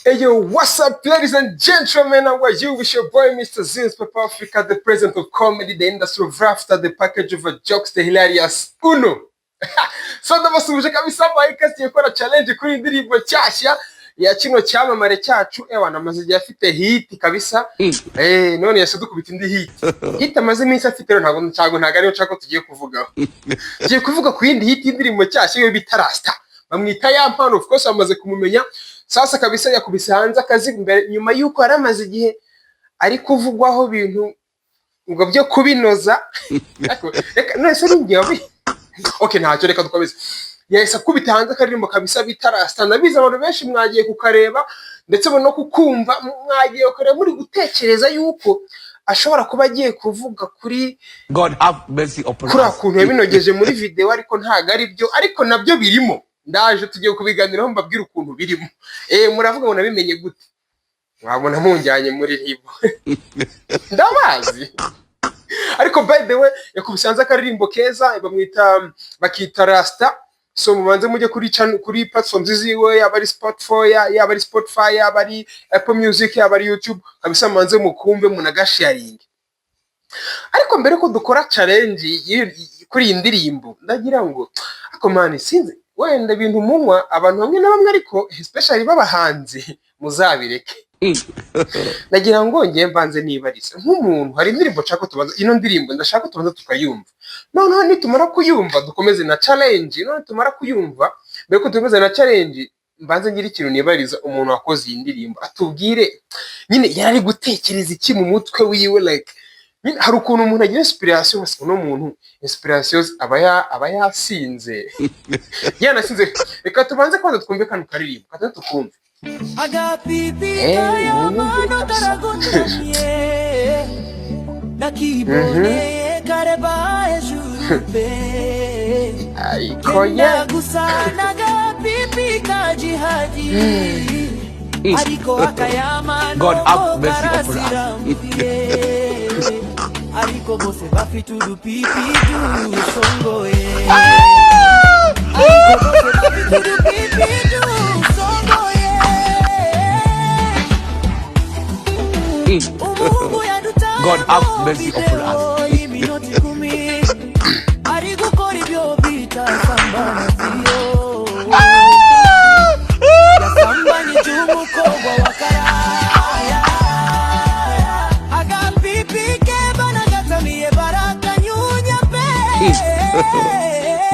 Hey yo, what's up, ladies and gentlemen? How are you? It's your boy, Mr. Zins Papa Africa, the president of comedy, the industry of laughter, the package of jokes, the hilarious Uno. So ndabasuhuje kabisa, mbaye tugiye gukora challenge kuri iyi ndirimbo nshyashya ya kino cyamamare cyacu. Ewana, amaze igihe afite hit kabisa. None yase dukubita indi hit. Hit amaze iminsi afite rero ntabwo ariyo nshaka ko tugiye kuvugaho. Tugiye kuvuga ku yindi hit y'indirimbo nshyashya yo bita Rasta. Bamwita Yampano, of course bamaze kumumenya. Sasa kabisa yakubise hanze akazi mbere nyuma y'uko yari amaze igihe ari kuvugwaho ibintu ngo byo kubinoza. Ariko reka none se ni wabi. Okay, ntacyo, reka dukomeze. Yahise akubita hanze akaririmbo kabisa bita Rasta. Ndabizi abantu benshi mwagiye kukareba ndetse no kukumva, mwagiye kukareba muri gutekereza yuko ashobora kuba agiye kuvuga kuri God have mercy upon kuriya us. kuntu yabinogeje muri video, ariko ntabwo ari byo, ariko nabyo birimo. Ndaje tugiye kubiganiraho, mbabwire ukuntu birimo. Muravuga ngo nabimenye gute? Mwabona munjyanye muri RIB, ndabazi. Ariko by the way, yakubise hanze akaririmbo keza bamwita bakita Rasta. So mubanze mujye kuri channel, kuri platforms ziwe, yaba ari Spotify, yaba ari Spotify, yaba ari Apple Music, yaba ari YouTube kabisa, mubanze mukumve munagasharinge. Ariko mbere ko dukora challenge kuri iyi ndirimbo, ndagira ngo ariko man, sinzi wenda ibintu munywa abantu bamwe na bamwe, ariko especially b'abahanzi, muzabireke. Ndagira ngo ngiye mbanze nibarize nk'umuntu, hari indirimbo nshaka ko tubanza, ino ndirimbo ndashaka ko tubanza tukayumva, noneho nitumara kuyumva dukomeze na challenge. None tumara kuyumva, mbere ko dukomeza na challenge, mbanze ngire ikintu nibariza umuntu wakoze iyi ndirimbo, atubwire nyine yari ari gutekereza iki mu mutwe wiwe. Like nyine hari ukuntu umuntu agira inspiration, bose uno muntu inspiration aba yasinze, yanasinze. Reka tubanze kwanza twumve kano karirimbo, katuze tukumve. Agapipi Munyumvire kayamano kabisa. Karagotamye nakiboneye kareba hejuru pe. Ariko ye Kenda gusa n'agapipi ka jihadi, ariko akayamano God have mercy upon us. Karasirambuye, ariko bose bafite udupipi dusongoye, ariko bose bafite udupipi dusongoye. Umuhungu yadutaye God have mercy upon us. y'iminota 10 ari gukora ibyo bita sambanaziyo, yasambanyije umukobwa wa karaya, agapipi ke banagatamiye barakanyunya pe.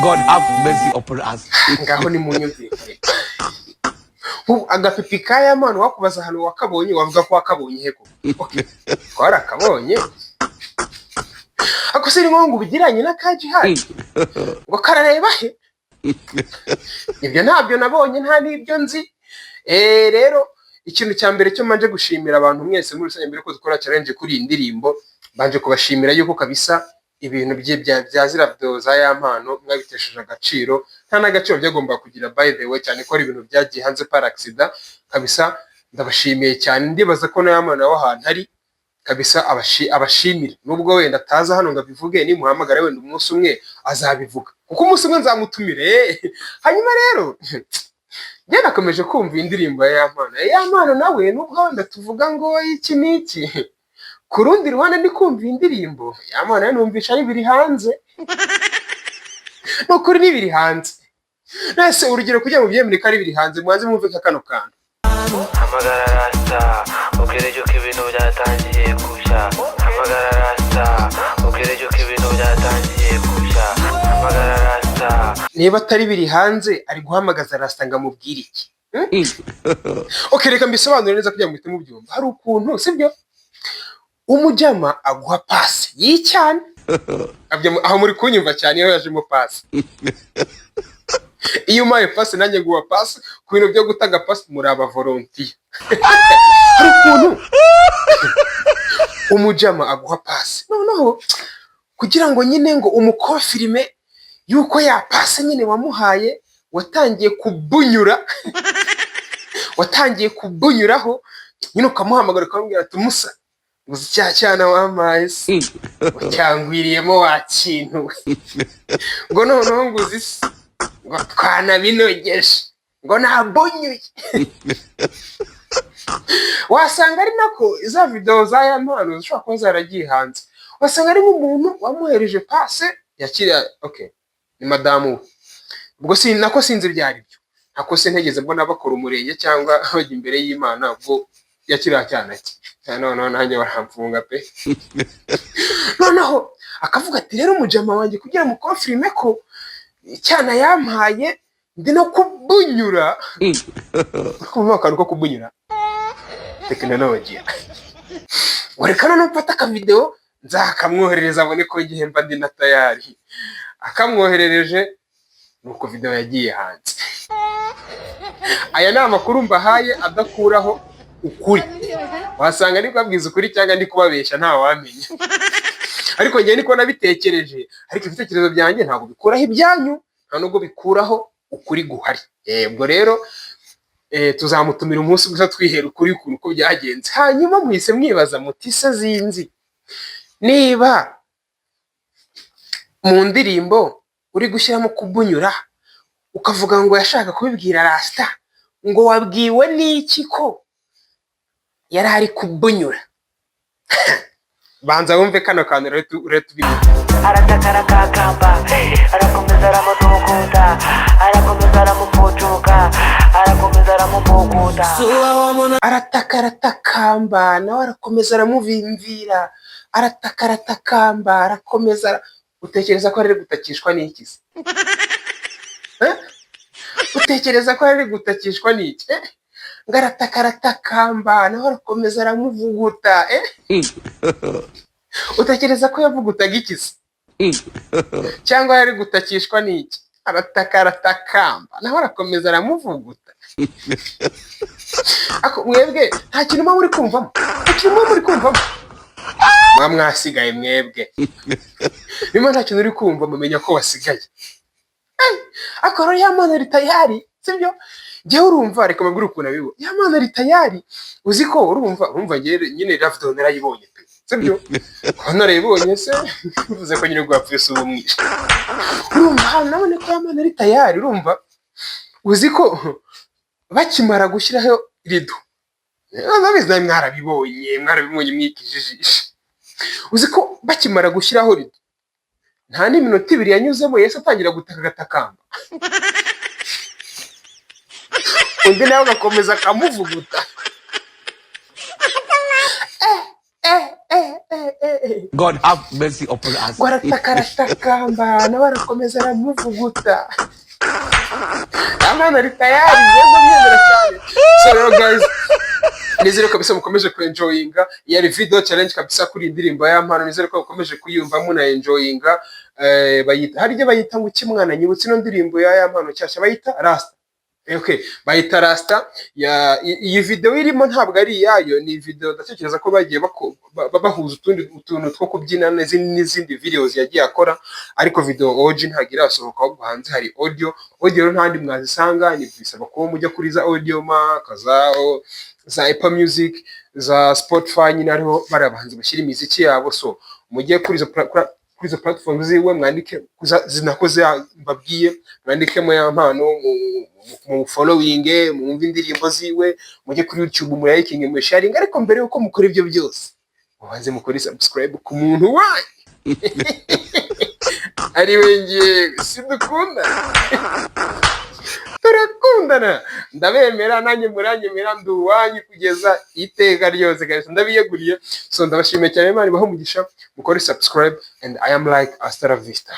God have mercy upon us. Ngaho ni munyumvire. Ubu agapipi ka Yampano, wakubaza ahantu wakabonye, wavuga ko wakabonye he? Koko twarakabonye. Ako se ni ngombwa ngo ubigiranye n'aka Jihadi ngo karareba he? Ibyo ntabyo nabonye, nta n'ibyo nzi. Rero ikintu cya mbere cyo mbanje gushimira abantu mwese muri rusange, mbere ko dukora challenge kuri iyi ndirimbo, mbanje kubashimira yuko kabisa ibintu bye bya ziriya video za Yampano mwabitesheje agaciro. Nta n'agaciro byagombaga kugira, by the way, cyane ko ari ibintu byagiye hanze par accident kabisa. Ndabashimiye cyane. Ndibaza ko na Yampano nawe ahantu ari kabisa abashimira, nubwo wenda ataza hano ngo abivuge. Nimuhamagara wenda umunsi umwe azabivuga, kuko umunsi umwe nzamutumire. Hanyuma rero njye nakomeje kumva iyi ndirimbo ya Yampano. Yampano nawe, nubwo wenda tuvuga ngo iki n'iki, ku rundi ruhande ndi kumva iyi ndirimbo Yampano nawe numvisha ari biri hanze, ni ukuri ni biri hanze. Nese urugero, kugira ngo byemere ko ari biri hanze, mubanze mwumve ka kano kantu. Hamagara Rasta ubwire yuko ibintu byatangiye gushya. Hamagara Rasta ubwire yuko ibintu byatangiye gushya. Hamagara Rasta. Niba atari biri hanze, ari guhamagaza Rasta ngo amubwire iki? Hmm? Okay, reka mbisobanure neza kugira ngo muhite mubyumva. Hari ukuntu, sibyo, umujama aguha pasi y'icyane. Aho muri kunyumva cyane, iyo yajemo pasi, iyo umpaye pasi nanjye nguha pasi, ku bintu byo gutanga pasi muri aba volunteer. Hari ukuntu umujama aguha pasi, noneho kugira ngo nyine ngo umukonfirime yuko ya pasi nyine wamuhaye watangiye kubunyura, watangiye kubunyuraho nyine, ukamuhamagara ukamubwira ati: "Musa, uzi cya cyana wampaye se cyangwiriyemo wa kintu?" Ngo noneho ngo uzi se ngo twanabinogeje, ngo nabunyuye. Wasanga ari nako za video za Ya Mpano zishobora kuba zaragiye hanze, wasanga ari nk'umuntu wamuhereje pase yakiriya. Okay, ni madamu we. Ubwo si nako, sinzi ibyo ari byo. Ntako se ntegeze mbona bakora umurenge cyangwa bajya imbere y'Imana ubwo yakiriya cyana cye. Noneho nanjye baramfunga pe. Noneho akavuga ati: "Rero umujama wanjye, kugira ngo confirme ko icyana yampaye ndi no kubunyura." Kumva akantu ko kubunyura tekinolojiya. Ngo reka noneho mfate akavideo nzakamwoherereza abone ko igihemba ndi na tayari. Akamwoherereje, nuko video yagiye hanze. Aya ni amakuru mbahaye adakuraho ukuri. Wasanga ndi kubabwiza ukuri cyangwa ndi kubabeshya, ntawamenya, ariko njye niko nabitekereje. Ariko ibitekerezo byanjye ntabwo bikuraho ibyanyu, nta nubwo bikuraho ukuri guhari. Ubwo rero tuzamutumira umunsi gusa twihera ukuri ukuntu uko byagenze. Hanyuma muhise mwibaza muti: "Se zinzi niba mu ndirimbo uri gushyiramo kubunyura, ukavuga ngo yashaka kubibwira Rasita, ngo wabwiwe n'iki ko yari ari kubunyura?" Banza wumve kano kantu rero, urahita ubimenya. Arataka, arakakamba, arakomeza aramutukuta, arakomeza aramupucuka, arakomeza aramupukuta. Arataka, aratakamba, nawe arakomeza aramuvimvira. Arataka, aratakamba, arakomeza utekereza ko ari gutakishwa n'iki se? Eh? Utekereza ko ari gutakishwa n'iki? Eh? Ngo arataka, aratakamba, nawe arakomeza aramuvuguta. Eh? Utekereza ko yavugutaga iki se, cyangwa yari gutakishwa n'iki? Arataka, aratakamba, nawe arakomeza aramuvuguta. Ako mwebwe nta kintu muba muri kumvamo, nta kintu muba muri kumvamo, muba mwasigaye mwebwe. Niba nta kintu uri kumva, mumenya ko wasigaye. Ariko rero Ya Mpano ari tayari, sibyo? Njyewe urumva, reka mbabwire ukuntu abibona. Ya Mpano ari tayari. Uzi ko urumva njyewe nyine iriya video narayibonye pe, sibyo? Kuba narayibonye se bivuze ko nyine rwapfuye si ubumwishe? Urumva hano nabone ko Ya Mpano ari tayari. Urumva, uzi ko bakimara gushyiraho rido, ndabizi nawe mwarabibonye, mwarabibonye mwikijijisha. Uzi ko bakimara gushyiraho rido, nta n'iminota 2 yanyuzemo, Yesu atangira gutaka, agatakamba, undi nawe agakomeza akamuvuguta. Eh, eh, eh, eh, eh, eh. God have mercy upon us. Ngo arataka, aratakamba, nawe arakomeza aramuvuguta. Amana ari tayari, ngenda mwemera cyane. So rero guys, nizere ko kabisa mukomeje kuenjoyinga. Iyi ari video challenge kabisa kuri iyi ndirimbo ya Mpano. Nizere ko mukomeje kuyumva muna enjoyinga. Bayita, hari ibyo bayita ngo iki? Mwana nyibutse ino ndirimbo ya Mpano nshyashya bayita Rasta. Okay, bayita Rasta. Ya iyi video irimo ntabwo ari iyayo, ni video ndatekereza ko bagiye bahuza utundi utuntu two kubyina n'izindi videos yagiye akora, ariko video OG ntabwo irasohoka, ahubwo hanze hari audio. Audio rero ntahandi mwazisanga, ni bisaba kuba mujya kuri za Audiomack, za Apple Music, za Spotify, nyine hariho bariya bahanzi bashyira imiziki yabo. So mujye kuri izo platform ziwe, mwandike zinakoze mbabwiye, mwandikemo Ya Mpano, mu following, mwumve indirimbo ziwe, mujye kuri YouTube murayikinge, musharinga. Ariko mbere yuko mukora ibyo byose, mubanze mukore subscribe ku muntu wanyu ari we ngewe. Sidukunda, turakundana, ndabemera nanjye muranyemera, ndi uwanyu kugeza iteka ryose kabisa, ndabiyeguriye. So ndabashimiye cyane, Imana ibahe umugisha. Mukore subscribe and I am like, hasta la vista.